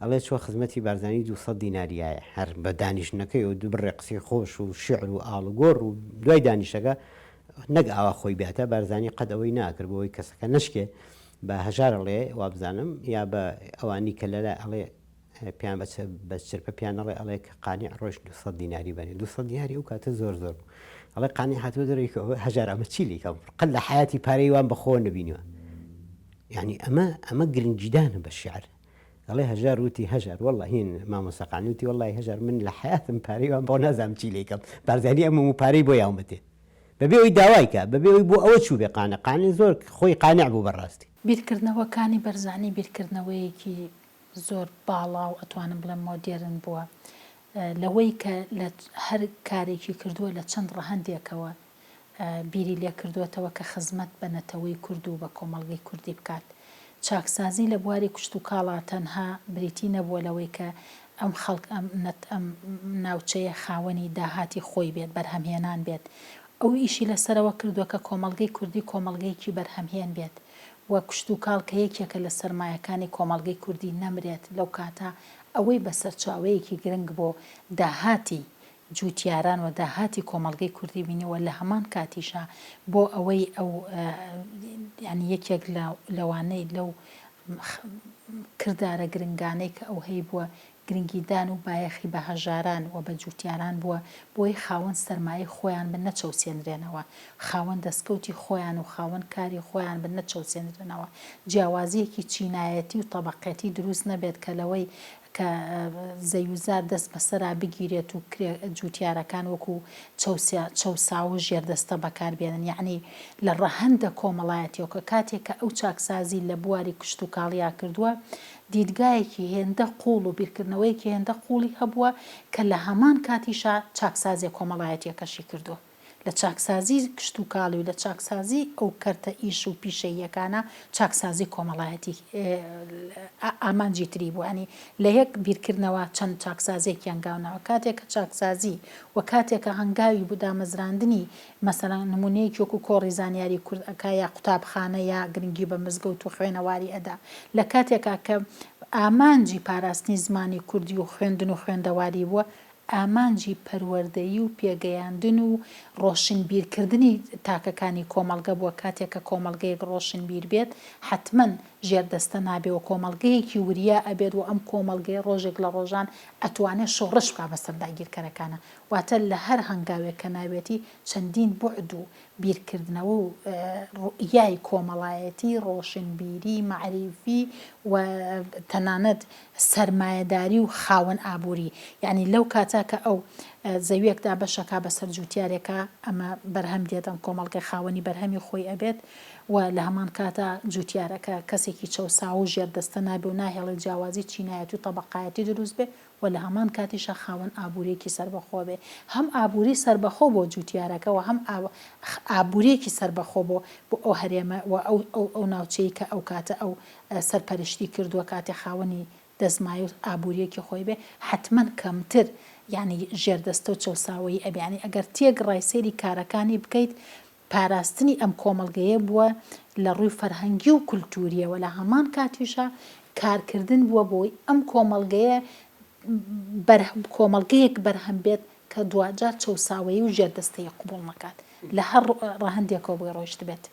ئەڵێ چوە خزمەتی بارزانی 200 دیناریایە هەر بە دانیشتنەکەی و دوو بڕێ قسەی خۆش و شعر و ئاڵوگۆڕ و دوای دانیشەکە نەک ئاوا خۆی بێتە بارزانی قەت ئەوەی ناکرد بۆ ئەوەی کەسەکە نەشکێ بە هەژار ئەڵێ وابزانم یا بە ئەوانی کە لەلای ئەڵێ پێیان بە بە چرپە پێیان ئەڵێ ئەڵێ کە قانع ڕۆیشت 200 دیناری بەنێ 200 دیناری ئەو کاتە زۆر زۆر بوو ئەڵێ قانع هاتووە دەرەوەی کە هەژار ئەمە چی لیکەم قەت لە حیاتی پارەی وام بە خۆوە نەبینیوە یعنی ئەمە ئەمە گرنگیدانە بە شعر ئەڵێ هەژار وتی هەژار والله هین مامۆستا قانع وتی والله هەژار من لە حیاتم پارەی وام بۆ نازانم چی لیکەم بارزانی ئەمە و پارەی بۆ یاومەتێ بەبێ ئەوی داوای کە بەبێ ئەوی بۆ ئەوە چوو بێ قانع قانع زۆر خۆی قانع بوو بەڕاستی. بیرکردنەوەکانی بەرزانی بیرکردنەوەیەکی زۆر باڵا و ئەتوانم بڵێم مۆدێرن بووە لەوەی کە لە هەر کارێکی کردووە لە چەند ڕەهەندێکەوە بیری لێکردووەتەوە کە خزمەت بە نەتەوەی کورد و بە کۆمەڵگەی کوردی بکات. چاکسازی لە بواری کشتوکاڵا تەنها بریتی نەبووە لەوەی کە ئەم خەڵک ئەم نەت ئەم ناوچەیە خاوەنی داهاتی خۆی بێت، بەرهەمهێنان بێت. ئەو ئیشی لەسەرەوە کردووە کە کۆمەڵگەی کوردی کۆمەڵگەیەکی بەرهەمهێن بێت. و کشتوکاڵ کە یەکێکە لە سەرمایەکانی کۆمەڵگەی کوردی نەمرێت لەو کاتە ئەوەی بە سەرچاوەیەکی گرنگ بۆ داهاتی جوتیاران و داهاتی کۆمەڵگەی کوردی بینیوە لە هەمان کاتیشا بۆ ئەوەی ئەو یانی یەکێک لە لەوانەی لەو کردارە گرنگانەی کە ئەو هەیبووە گرنگیدان و بایەخی بە هەژاران و بە جوتیاران بووە بۆی خاوەن سەرمایەی خۆیان بن نەچەوسێنرێنەوە، خاوەن دەستکەوتی خۆیان و خاوەن کاری خۆیان بن نەچەوسێنرێنەوە، جیاوازییەکی چینایەتی و تەبەقێتی دروست نەبێت کە لەوەی. کە زەویوزار دەست بەسەرا بگیرێت و کرێ جوتیارەکان وەکو چەوساوە و ژێردەستە بەکار بێنن یەعنی لە ڕەهەندە کۆمەڵایەتیەوە کە کاتێک کە ئەو چاکسازی لە بواری کشتوکاڵیا کردووە دیدگایەکی هێندە قوڵ و بیرکردنەوەیەکی هێندە قوڵی هەبووە کە لە هەمان کاتیشا چاکسازیە کۆمەڵایەتیەکەشی کردووە. لە چاکسازی کشتوکاڵی و لە چاکسازی ئەو کەرتە ئیش و پیشەییەکانە چاکسازی کۆمەڵایەتی ئامانجی تری بوو یانی لە یەک بیرکردنەوە چەند چاکسازیەکی هەنگاوناوە کاتێک کە چاکسازی و کاتێک کە هەنگاوی بو دامەزراندنی مەسەلەن نمونەیەکی وەکو کۆڕی زانیاری کورد ئەکا یا قوتابخانە یا گرنگی بە مزگەوت و خوێنەواری ئەدا لە کاتێکا کە ئامانجی پاراستنی زمانی کوردی و خوێندن و خوێندەواری بووە ئامانجی پەروەردەیی و پێگەیاندن و ڕۆشنبیرکردنی تاکەکانی کۆمەڵگە بووە، کاتێک کە کۆمەڵگەیەک ڕۆشنبیر بێت حەتمەن ژێردەستە نابێ و کۆمەڵگەیەکی وریا ئەبێت و ئەم کۆمەڵگەیە ڕۆژێک لە ڕۆژان ئەتوانێ شۆڕش بکا بەسەر داگیرکەرەکانا واتە لە هەر هەنگاوێک کە ناوێتی چەندین بوعد و بیرکردنەوە و ڕوئیای کۆمەڵایەتی، ڕۆشنبیری، مەعریفی و تەنانەت سەرمایەداری و خاوەن ئابووری. یەعنی لەو کاتە کە ئەو زەویەک دابەشەکا بەسەر جووتیارێکا ئەمە بەرهەم دێت ئەم کۆمەڵگە خاوەنی بەرهەمی خۆی ئەبێت و لە هەمان کاتا جووتیارەکە کەسێکی چەوساوە و ژێردەستە نابێ و ناهێڵێ جیاوازی چینایەتی و تەبەقایەتی دروست بێ و لە هەمان کاتیشا خاوەن ئابووریەکی سەربەخۆ بێ، هەم ئابووری سەربەخۆ بۆ جووتیارەکە و هەم ئابووریەکی سەربەخۆ بۆ بۆ ئەو هەرێمە و ئەو ئەو ئەو ناوچەی کە ئەو کاتە ئەو سەرپەرشتی کردووە کاتێ خاوەنی دەستمایە و ئابووریەکی خۆی بێ حەتمەن کەمتر یانی ژێردەستە و چەوساوەیی ئەبێ یانی ئەگەر تێکڕای سەیری کارەکانی بکەیت پاراستنی ئەم کۆمەڵگەیە بووە لە ڕووی فەرهەنگی و کولتوورییەوە، لە هەمان کاتیشا کارکردن بووە بۆی ئەم کۆمەڵگەیە کۆمەڵگەیەک بەرهەم بێت کە دواجار چەوساوەیی و ژێردەستەیی قبوڵ نەکات لە هەر ڕەهەندێکەوە بۆی ڕۆیشتبێت.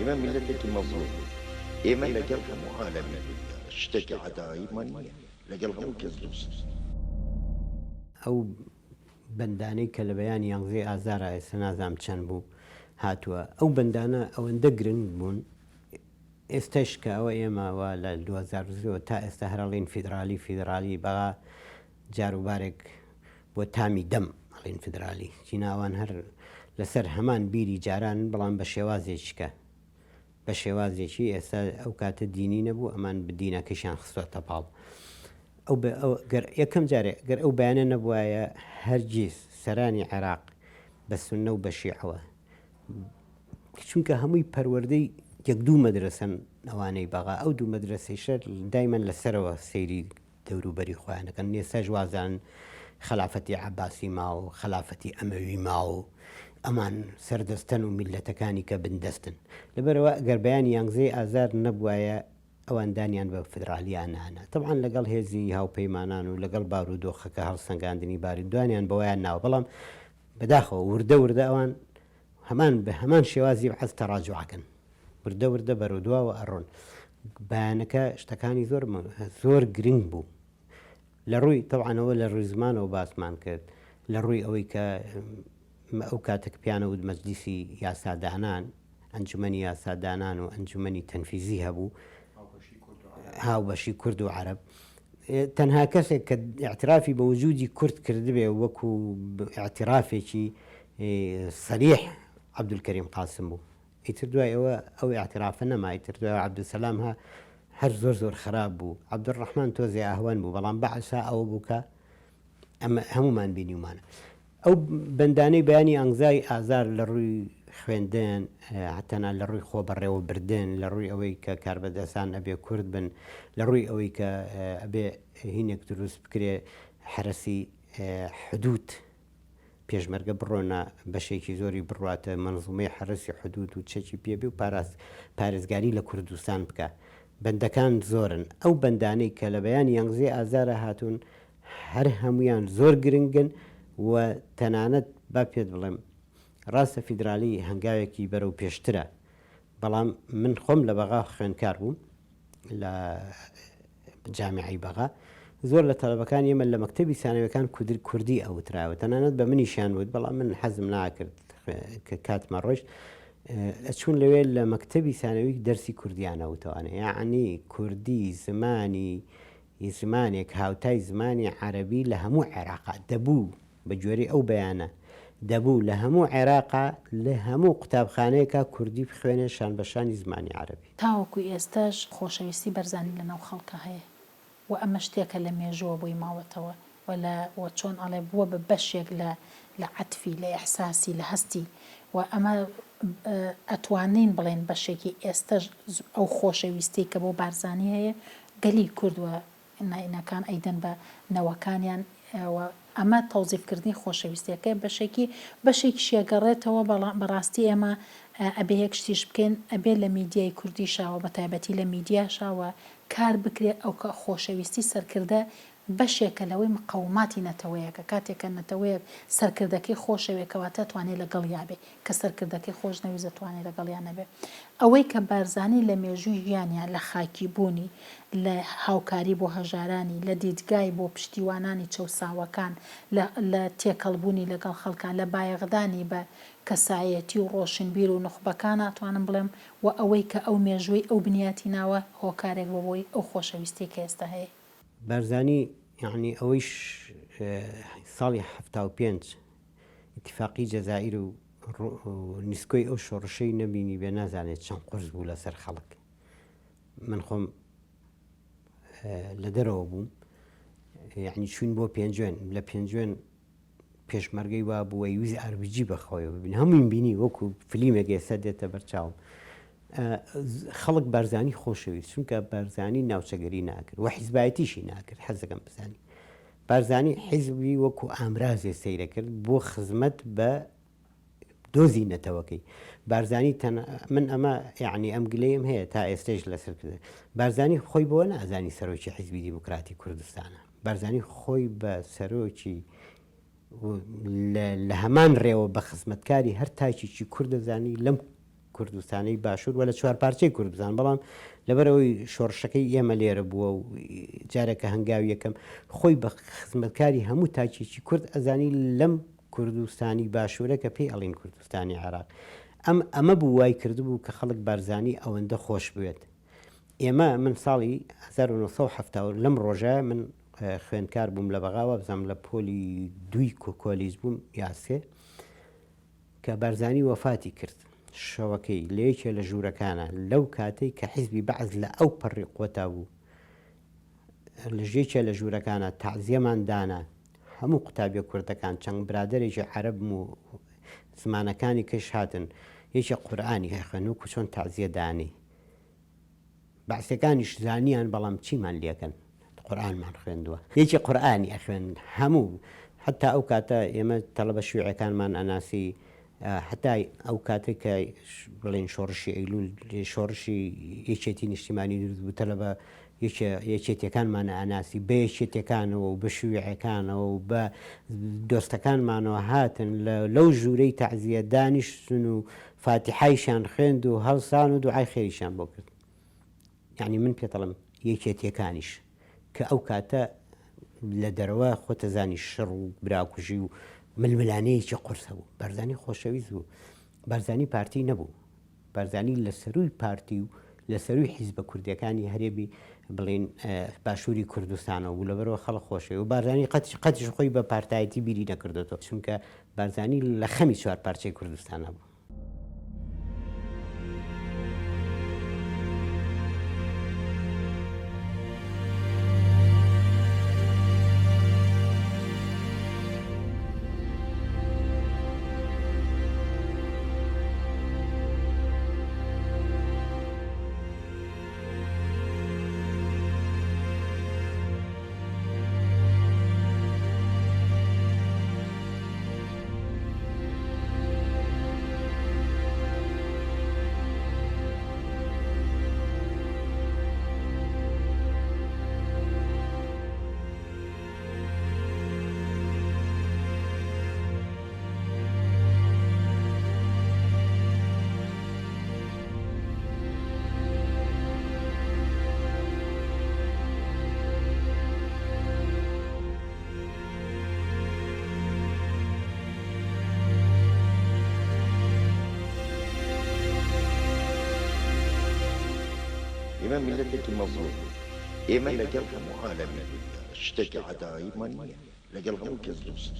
ئێمە میللەتێکی مەزڵومین، ئێمە لەگەڵ هەموو عالەمی دونیا شتێکی عەداییمان نییە، لەگەڵ هەموو کەس دۆستین. ئەو بەندانەی کە لە بەیانی یانزەی ئازارا ئێستا نازانم چەند بوو هاتووە ئەو بەندانە ئەوەندە گرنگ بوون ئێستاش کە ئەوە ئێمە وا لە 2000 تا ئێستا هەر ئەڵێین فیدرالی فیدرالی بەغا جاروبارێک بۆ تامی دەم ئەڵێن فیدرالی چیناوان هەر لەسەر هەمان بیری جاران بەڵام بە شێوازێکیکە بە شێوازێکی ئێستا ئەو کاتە دینی نەبوو ئەمان دینەکەشیان خستوەتە پاڵ ئەو گەر یەکەم جارێ گەر ئەو بەیانە نەبوایە هەرگیز سەرانی عێراق بە سوننە و بە شیعەوە چونکە هەمووی پەروەردەی یەک دوو مەدرەسەن ئەوانەی بەغا ئەو دوو مەدرەسەیشە دایمەن لەسەرەوە سەیری دەوروبەری خۆیان دەکەن ئێستاش وازان خەلافەتی عەباسی ماوە و خەلافەتی ئەمەوی ماوە و ئەمان سەردەستەن و میللەتەکانی کە بندەستن لەبەرئەوە ئەگەر بەیانی یانزەی ئازار نەبوایە ئەوان دانیان بە فدرالییا نانا تەبعەن لەگەڵ هێزی هاوپەیمانان و لەگەڵ بارودۆخەکە هەڵسەنگاندنی باری دوانیان بەوەیان ناوە بەڵام بەداخەوە وردە وردە ئەوان هەمان بە هەمان شێوازی بەعس تەراجوع ئەکەن وردە وردە بەرەو دواوە ئەڕۆن بەیانەکە شتەکانی زۆر زۆر گرنگ بوو لە ڕووی تەوانەوە لە ڕووی زمانەوە باسمان کرد لە ڕووی ئەوەی کە ئەو کاتێک پیانە وت مەجلیسی یاسادانان ئەنجومەنی یاسادانان و ئەنجومەنی تەنفیزی هەبوو هاوبەشی کورد و عەرەب تەنها کەسێک کە ئیعترافی بە وجودی کورد کردبێ وەکو ئیعترافێکی سەریح عەبدولکەریم قاسم بوو. ئیتر دوای ئەوە ئەو ئیعترافە نەما، ئیتر دوای ئەوە عەبدولسەلام ها هەر زۆر زۆر خراپ بوو، عەبدولڕەحمان تۆزێ ئەهوەن بوو، بەڵام بەعس ها ئەوە بوو کە ئەمە هەموومان بینیومانە. ئەو بەندانەی بەیانی ئانگزای ئازار لە ڕووی خوێندن، تەنها لە ڕووی خۆبەڕێوەبردن، لە ڕووی ئەوەی کە کاربەدەستان ئەبێ کورد بن، لە ڕووی ئەوەی کە ئەبێ هینێک دروست بکرێ حەرەسی حدود پێشمەرگە بڕۆنە بەشێکی زۆری بڕواتە مەنزومەی حەرەسی حدود و چەکی پێ بێ و پاراست پارێزگاری لە کوردستان بکا. بەندەکان زۆرن. ئەو بەندانەی کە لە بەیانی یانزەی ئازارا هاتوون هەر هەموویان زۆر گرنگن و تەنانەت با پێت بڵێم ڕاستە فیدرالی هەنگاوێکی بەرەو پێشترە بەڵام من خۆم لە بەغا خوێندکار بووم لە جامیعەی بەغا زۆر لە تەلەبەکانی ئێمە لە مەکتەبی سانەویەکان کودر کوردی ئەوتراوە تەنانەت بە منیشیان وت بەڵام من حەزم ناکرد کە کاتمە ڕۆیشت ئەچوون لەوێ لە مەکتەبی سانەوی دەرسی کوردیان ئەوتوانێ یعنی کوردی زمانی زمانێک هاوتای زمانی عەرەبی لە هەموو عێراقا دەبوو بە گوێرەی ئەو بەیانە، دەبوو لە هەموو عێراقا لە هەموو قوتابخانەیەکا کوردی بخوێنێ شان بە شانی زمانی عەرەبی. تاوەکو ئێستاش خۆشەویستی بەرزانی لە ناو خەڵکا هەیە و ئەمە شتێکە لە مێژووە بۆی ماوەتەوە و لە و چۆن ئەڵێ بووە بە بەشێک لە لە عەتفی، لە ئیحساسی، لە هەستی و ئەمە ئەتوانین بڵێین بەشێکی ئێستەش ئەو خۆشەویستیەی کە بۆ بارزانی هەیە گەلی کورد و ناینەکان ئەیدەن بە نەوەکانیان و ئەمە تەوزیف کردنی خۆشەویستیەکەیە بەشێکی بەشێکیشی ئەگەڕێتەوە بەڵام بەڕاستی ئێمە ئەبێ یەک شتیش بکەین ئەبێ لە میدیای کوردیشا و بەتایبەتی لە میدیاشا و کار بکرێ ئەو کە خۆشەویستی سەرکردە بەشێکە لەوەی مقەوماتی نەتەوەیەکە کاتێک کە نەتەوەیەک سەرکردەکەی خۆشەوێ کەواتە ئەتوانێ لەگەڵیا بێ کە سەرکردەکەی خۆش نەویست دەتوانێت لەگەڵیان نەبێت. ئەوەی کە بارزانی لە مێژووی ژیانیا لە خاکی بوونی، لە هاوکاری بۆ هەژارانی، لە دیدگای بۆ پشتیوانانی چەوساوەکان، لە لە تێکەڵ بوونی لەگەڵ خەڵکا، لە بایەخدانی بە کەسایەتی و ڕۆشنبیر و نوخبەکان ئەتوانم بڵێم و ئەوەی کە ئەو مێژووەی ئەو بنیاتی ناوە هۆکارێک بووە بۆی ئەو خۆشەویستیەی کە ئێستا هەیە. بارزانی یەعنی ئەوەیش ساڵی 75 ئیتیفاقی جەزائیر و نیسکۆی ئەو شۆڕشەی نەبینی بێ نازانێت چەند قورس بوو لەسەر خەڵک من خۆم لە دەرەوە بووم یعنی چوین بۆ پێنجوێن لە پێنجوێن پێشمەرگەی وا بووە ویز ئاربیجی بەخۆی ببین هەمووین بینی وەکو فلیمێک ئێستا دێتە بەرچاوم خەڵک بارزانی خۆشەویست چونکە بارزانی ناوچەگەری ناکرد و حیزبایەتیشی ناکرد حەزەکەم بزانی بارزانی حیزبی وەکو ئامرازێ سەیرە کرد بۆ خزمەت بە دۆزی نەتەوەکەی بارزانی تەن من ئەمە یعنی ئەم گلەیم هەیە تا ئێستەیش لەسەر بارزانی خۆی بۆ نازانی سەرۆکی حیزبی دیموکراتی کوردستانە بارزانی خۆی بە سەرۆکی لە هەمان ڕێوە بە خزمەتکاری هەر تاکێکی کورد دەزانی لەم کوردستانەی باشوور و لە چوارپارچەی کوردستان بەڵام لەبەرئەوەی شۆڕشەکەی ئێمە لێرە بووە و جارێکە هەنگاوی یەکەم خۆی بە خزمەتکاری هەموو تاکێکی کورد ئەزانی لەم کوردستانی باشوورە کە پێی ئەڵین کوردستانی عێراق ئەم ئەمە بوو وای کردبوو کە خەڵک بارزانی ئەوەندە خۆش بوێت ئێمە من ساڵی 1970 لەم ڕۆژە من خوێندکار بووم لە بەغا وابزانم لە پۆلی دووی کۆلیج بووم یاسێ کە بارزانی وەفاتی کرد شەوەکەی لە یەکێ لە ژوورەکانا لەو کاتەی کە حیزبی بەعس لە ئەو پەڕی قوتا بوو لە یەکێ لە ژوورەکانا تەعزیەمان دانا هەموو قوتابیە کوردەکان چەند برادەرێکی عەرەبم و زمانەکانی کەش هاتن یەکێ قورئانی ئەخوێن وەکو چۆن تەعزیە دانێی بەعسیەکانیش زانیان بەڵام چیمان لێکەن قورئانمان خوێندووە یەکی قورئانی ئەخوێن هەموو حتا ئەو کاتە ئێمە تەڵەبە شیوعەکانمان ئەناسی حتا ئەو کاتێک کە بڵێن شۆڕشی ئەیلول شۆڕشی یەکێتی نیشتیمانی دروست بوو تەلەبە یەکێتیەکانمان ئەناسی بە یەکێتیەکانەوە و بە شیوعەکانەوە و بە دۆستەکانمانەوە هاتن لەو ژوورەی تەعزیە دانیشتن و فاتیحایشیان خوێند و هەڵسان و دوعای خێریشیان بۆ کرد. یەعنی من پێت ئەڵێم یەکێتیەکانیش کە ئەو کاتە لە دەرەوە خۆتەزانی شەڕ و براکوژی و ململانێیەکی قورس هەبوو. بارزانی خۆشەویست بوو. بارزانی پارتی نەبوو. بارزانی لە سەرووی پارتی و لە سەرووی حیزبە کوردیەکانی هەرێمی بڵین باشووری کوردستانەوە بوو لەبەرەوە خەڵک خۆشەوی و بارزانی قەتیش قەتیش خۆی بە پارتایەتی بیری نەکردۆتەوە چونکە بارزانی لە خەمی چوار پارچەی کوردستانە بوو. ئێمە میللەتێکی مەزڵومین. ئێمە لەگەڵ هەموو عالەمی دونیا شتێکی عەداییمان نییە. لەگەڵ هەموو کەس دۆستین.